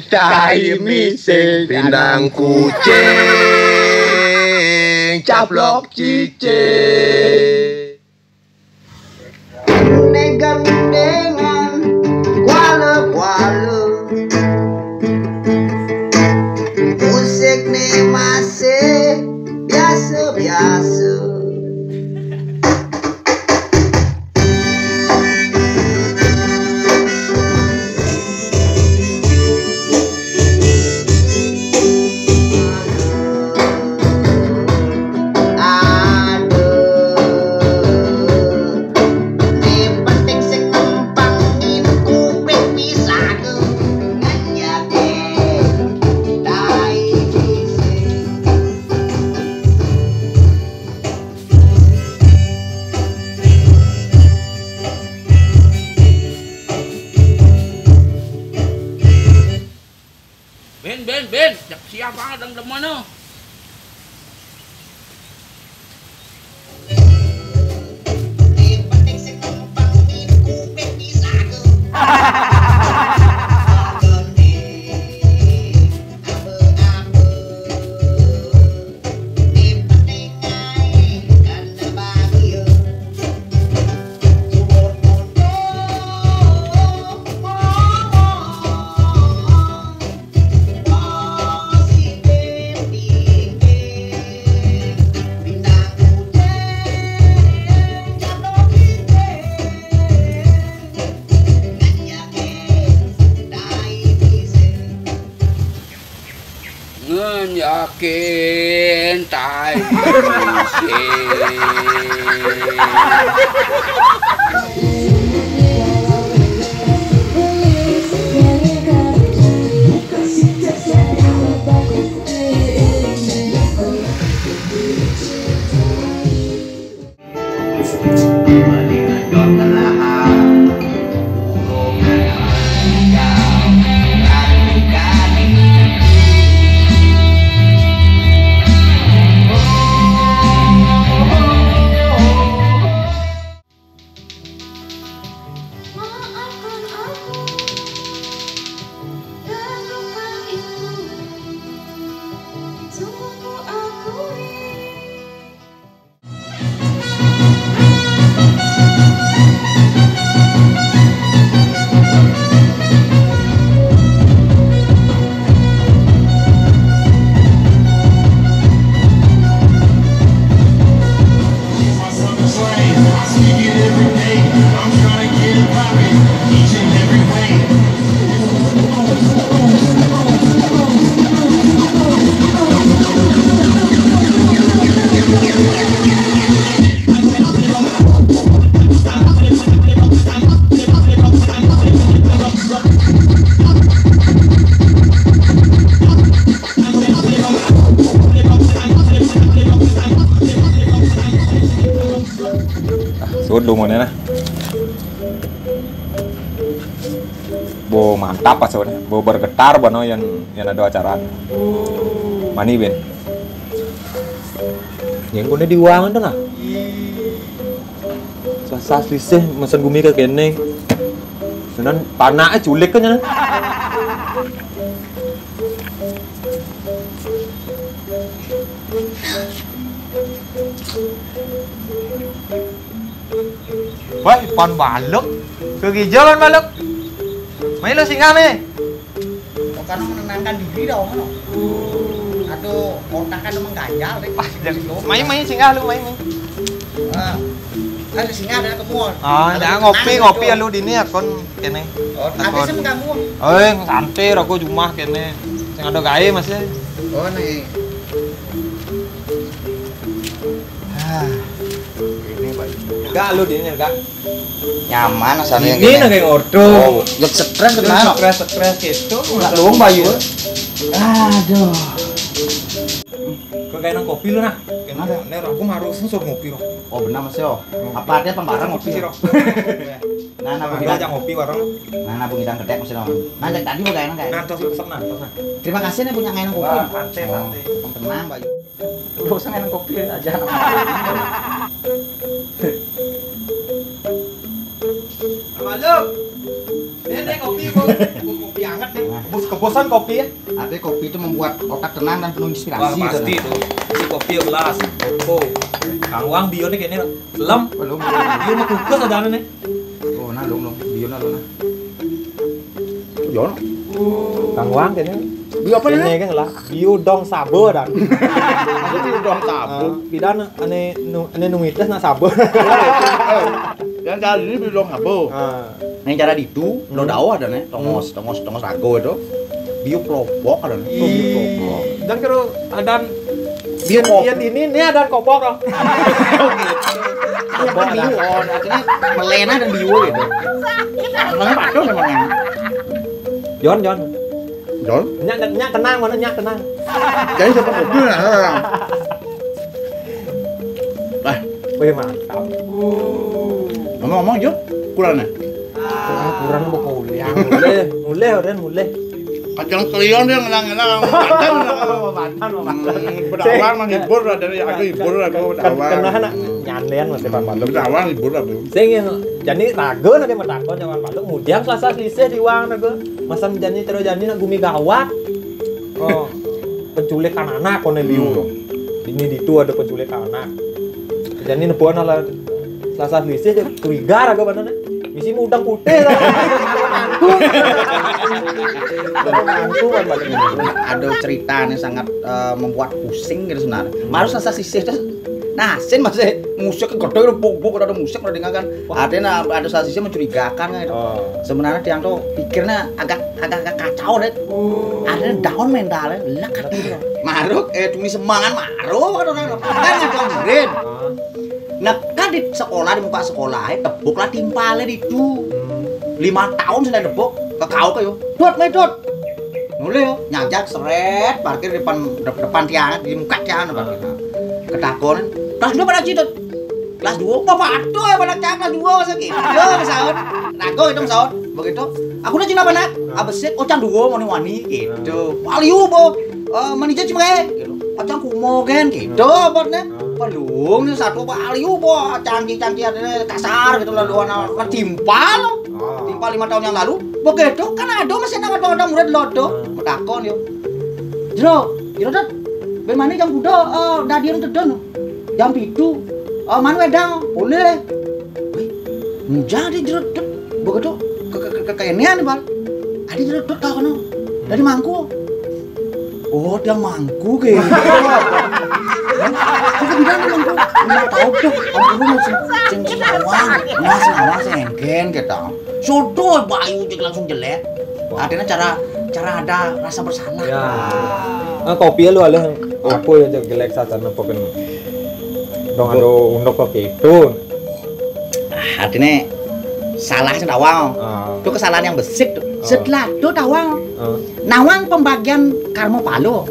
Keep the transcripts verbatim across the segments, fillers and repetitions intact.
Tai mising, pindang kucing, caplok cicing. Ini gandengan, kuala-kuala. Musik nih masih biasa-biasa. Ben, ben, ben, cak siapa dang demono? Ngen yakin tai. Sud lu mana nah. Bo mantap pas udah. Bo bergetar bano yang yang ada acara. Mani ben. Yang guna di uang itu nah. Sasa selisih mesen gumi ke kene. Senan panak culik kan. Wah, ipan baluk. Ke gija kan baluk. Mai lo singgah nih. Oh, karena menenangkan diri dah, ngono. Aduh, otak kan emang ganjal deh. Pas, mai, mai singgah lu, mai, mai. Ah, kan singgah ada ke mall. Ah, ada ngopi, ngopi ya lu di ini akun kene. Oh, nanti sih mengganggu. Eh, santai aku cuma kene. Yang ada gawe masih. Oh, nih. Ah. Ini baik. Gak lu di ini gak? Nyaman asal ini. Ini nang kayak ordo. Oh, ya stres kenal. Stres stres gitu. Nggak luang bayu. Aduh. Kok kayak nang kopi lu nah? Kenapa? Nek aku harus suruh ngopi loh. Oh benar mas yo. Apa ada pembarang ngopi? Nah, nah, ada aja ngopi warung. Nah, nah, bung idang gedek masih nong. Nah, dari tadi bagaimana kayak? Nah, terus terus nah, terus nah. Terima kasih nih punya ngain kopi. Wah, santai santai. Tenang, Pak. Lu bosan ngain kopi aja. Halo. Ini kopi, Bu. Kopi Banget nih. Bos kebosan kopi ya? Artinya kopi itu membuat otak tenang dan penuh inspirasi. Wah, pasti tuh. Isi kopi gelas. Oh. Kang Wang, Dio nih kayaknya lem. Belum. Dio mah kukus ada nih. Oh, nah, belum, belum. Dio nah, belum, nah. Dio. Kang Wang kayaknya. Dio apa nih? Ini kan lah. Dio dong sabar dan. Jadi dong sabar. Pidan ane nu ane nu ngites na sabar. Yang cari ini belum apa? Yang cara ditu, lo dawah dan ya, tongos, tongos, tongos rago itu. Biu kelopok ada nih. Biu kelopok. Dan kalau ada biu yang ini, ini ada kopok loh. Kopok ada. Artinya melena dan biu gitu. Namanya padahal memangnya. Jon, Jon. Jon? Nyak, nyak tenang, mana nyak tenang. Jadi siapa kopi nah? Ah, wih, mantap. Ngomong-ngomong, Jo, kurang ya? Kurang, kurang buku ulian. Mulai, mulai, Ren, mulai. Kacang kelion dia ngenang-ngenang. Mantan, mantan. Berdakwah menghibur lah, dari aku hibur lah, aku berdakwah. Kenapa nak nyandean masih Pak Manduk? Berdakwah hibur lah, Bu. Sing yang jadi ragu nanti matakon jangan Pak Manduk. Kemudian selasa selisih di uang ragu. Masa jadi terus jadi nak gumi gawat. Oh, penculikan anak kono liu. Ini ditu ada penculikan anak. Jadi nebuan ala selasa selisih curiga raga mana nih. Misi udang putih lah. Ada cerita nih sangat eh, membuat pusing gitu sebenarnya. Maru selasa selisih tuh nah, sin masih musik gede, buk-buk, ada musik, ada dengarkan. Artinya ada selasa selisih mencurigakan kan itu. Sebenarnya tiang tuh pikirnya agak agak agak kacau deh. Ada down mentalnya, lekat gitu. Maruk, eh, cumi semangan, maruk, ada orang kan ada murid. Nah, kan di sekolah, di muka sekolah, eh, tepuk lah timpalnya di itu. Lima tahun sudah tepuk, ke kau kayo. Dot, main dot. Mulai yo, nyajak seret, parkir depan depan tiang, di muka tiang parkir. Ketakon, tas dua pada situ. Kelas dua, bapak atuh ya pada cang kelas dua masa gitu. Yo, sahur. Nah, gue itu sahur. Begitu. Aku udah cina banget. Abis itu, oh, cang dua mau wani gitu. Waliu bo. Eh, manajer cuma kayak gitu. Acang kumogen gitu botnya. Pelung nih satu waliu bo. Cangki-cangki ada kasar gitu lah dua nama timpal. Timpal lima tahun yang lalu. Begitu kan ada masih nama ada murid lo tuh. Metakon yo. Jero, jero dat. Ben mana yang kuda eh dadian tedon. Jam pitu. Eh, mana wedang? Boleh. Wih, jadi jeredot. Begitu ke ke ke ke ini nih, Bal. Ada jeredot kau kono. Dari mangku. Oh, dia mangku ke. Aku bilang dia mangku. Nggak tahu tuh. Ampun lu sing sing sing awang. Mas awang sing engken kita. Sodo bayu cek langsung jelek. Artinya cara cara ada rasa bersalah. Ya. Nah, kopi lu alih aku ya jelek saat apa kan. Dong ada undok kopi itu. Artinya salah sih tawang. Itu kesalahan yang besar tuh. Setelah itu tawang. Nawang pembagian karma palo.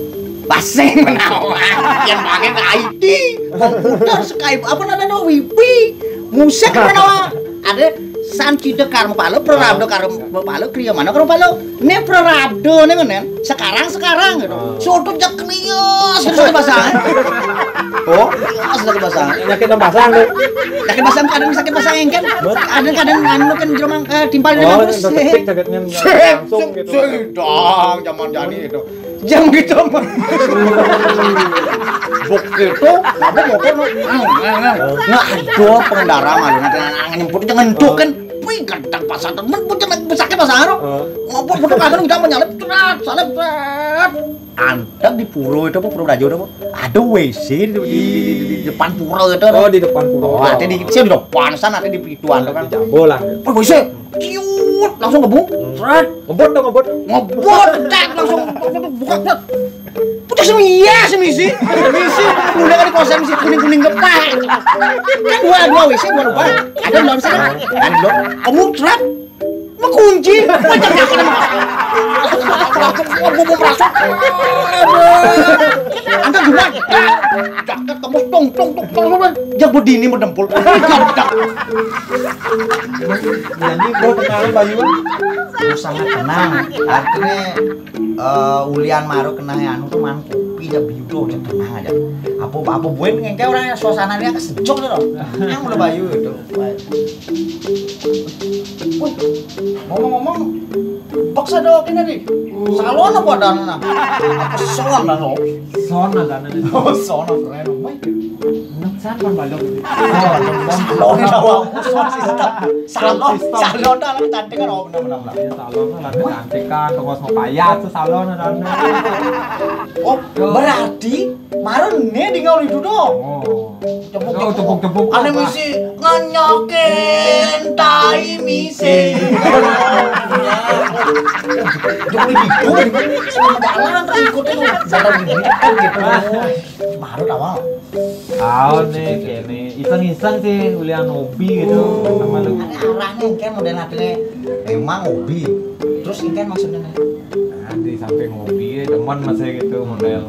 Baseng nawang. Yang bagian I T, komputer, Skype, apa namanya, wifi, musik apa nawang. Ada san cita karma palo, prarabda karma palo, kriya mana karma palo. Ini prarabda nih kan. Sekarang sekarang gitu. Soto jak kriya, sudah pasang. Oh, sudah pasang. Sakit pasang tuh. Sakit pasang kadang sakit pasang kan. Kadang-kadang anu kan jeromang eh, timpal di Oh, mangkus. Sakit sakitnya langsung gitu. Sudah zaman jadi itu. Jam gitu mah. Buk itu, apa motor no? Nggak ada pengendara malu nanti angin nyemput jangan tuh kan. Wih, kadang pasang temen punya sakit pasang aro. Ngopo punya kadang kita menyalip terat, salip terat. Antep di pura itu apa pura Brajo itu apa? Ada W C di, di, di, di, di depan pura itu. Oh, di depan pura. Oh, ada di sini di depan sana ada di itu ada kan. Jambo lah. Oh, W C. Ciut, langsung ngebung. Seret. Ngebut dong, ngebut. Ngebut, cek langsung langsung buka buat. Putus semi ya semi sih. Semi sih. Udah kan kau semi sih kuning kuning gepah. Kan dua dua W C dua lupa. Ada belum sih? Kan belum. Kamu seret. Mau kunci. Macam apa? Aku mau merasa. Anda gimana? Jaket tembus tong tong tong tong tong. Jago dini mau dempul. Jago. Jadi gue kenal Bayu. Gue sangat tenang. Artinya eh, ulian maru kena anu tuh man kopi aja biu tuh aja tenang aja. Apa apa buin ngengke orang suasananya kan sejuk tuh loh. Yang udah Bayu itu. Wih, ngomong-ngomong, bek Sadok ini nih. Salon apa adana? Apa salon dah lo? Son adana nih. Oh, salon keren. Wah, ngesan kan balok. Salon apa? Salon sistem. Salon, salon dah lah cantik kan. Oh, benar benar benar. Ya, salon lah cantik kan, tongos mau payah tuh salon adana. Oh, berarti marun nih tinggal itu dong. Oh. Tepuk-tepuk. Tepuk-tepuk. Ada misi nganyakin tai misi. Jangan gitu. Jalan terus ikutin. Jalan gitu. Baru awal. Tahu nih, kene iseng-iseng sih, ulian hobi gitu sama lu. Ada arahnya kan model adanya. Emang hobi. Terus ini kan maksudnya nih. Nah, di samping hobi ya, demen masih gitu model.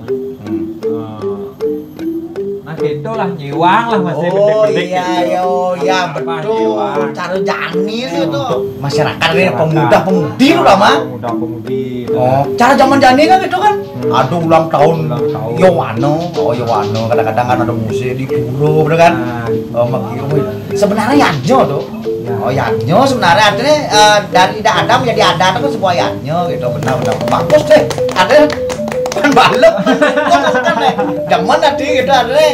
Hmm. Eh, nah, gitu lah, nyiwang lah masih. Oh, gede-gede iya, gitu. Yo, ya, apa, betul. Nyiwang. Cara jani sih tuh. Masyarakat ini, masyarakat, pemuda-pemudi terutama. Pemuda-pemudi. Oh, cara zaman jani kan gitu kan? Hmm. Ada ulang tahun. Ulang tahun. Yowana, oh, Yowana, kadang-kadang kan ada musik di pura, bener kan? Nah, gitu. Oh, mak-, sebenarnya yadnya tuh. Ya. Oh, yadnya sebenarnya artinya, eh, dari tidak ada menjadi ada itu kan sebuah yadnya gitu, benar-benar bagus deh. Ada kan balok, kan kan deh. Zaman tadi gitu artinya.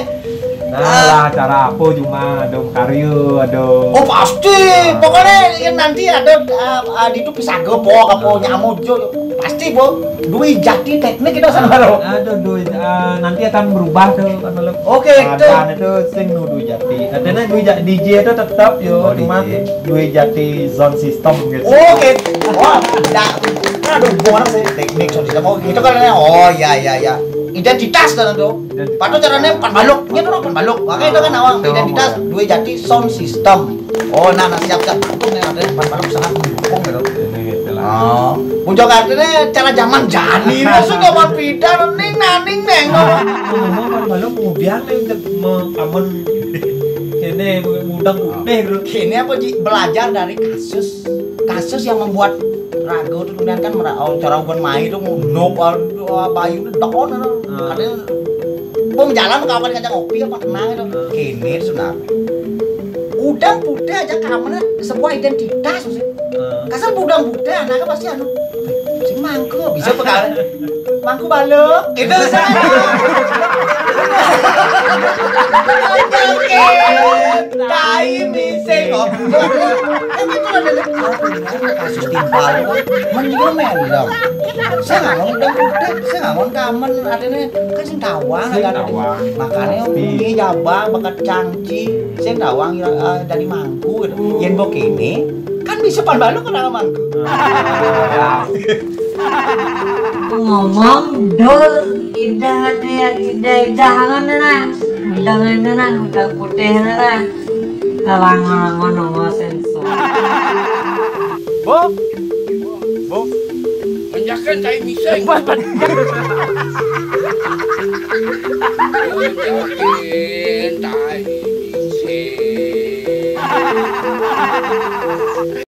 Nah, eh, lah, acara apa cuma ada karya, ada. Oh, pasti. Pokoknya yang nanti ada, eh, eh, di itu pisaga apa, apa nyamuk jo. Pasti, Bu. Dwi Jati teknik kita sama lo. Aduh, Dwi, eh, nanti akan berubah tuh kan lo. Oke, itu. Akan itu sing nu Dwi Jati. Katanya Dwi Ja-, D J itu tetap yo, oh, cuma D J. Dwi Jati sound system gitu. Oke. Wah, ya. Aduh, gua sih teknik sound system. Oh, gitu kan. Oh, ya, ya, ya. Identitas kan tuh. Identitas. Patut caranya pan balok. Ini tuh pan balok. Makanya itu kan awal. Betul, identitas, betul. Dwi Jati sound system. Oh, nah, nah, siap, siap. Untung nih ada pan balok sangat mendukung gitu. Ini gitu lah. Oh, puncak artinya cara zaman jani. Maksudnya pan pida, ning, naning, neng. Ngomong pan balok kemudian nih, cek me-, aman. Ini udang putih, bro. Ini apa, Ji? Belajar dari kasus, kasus yang membuat ragu tuh kemudian kan mera-, oh, cara uban mai tuh ngunduk, oh, bayu tuh down, ah. Ada bom jalan kawan ngajak ngopi apa tenang itu. Ah. Kene sebenarnya. Udang putih aja keamanan sebuah identitas sih. Ah. Kasar udang putih anaknya pasti anu, "Sing mangku, bisa apa kali? Mangku balok." Itu saya. Oke, oke. Tai misi kok. Kan itu ada kasus timpal. Mending mendem. Saya nggak mau udang putih, saya nggak mau kamen, artinya kan sing tawang, sing kan? Tawang. Makanya pasti. Umi jabang, bakat cangci, sing tawang, eh, dari mangku gitu. Yen bok ini, kan bisa pan balok kena mangku. Ah, ya. Ngomong, dul, idah nih, idah, idah, angan, nah. Udang ini, nah, udang putih ini, nah. Lalang-lalang, nongol sensor. Bu? Bu? Menjakan tai miseng. Buat, buat. Menjakan tai miseng.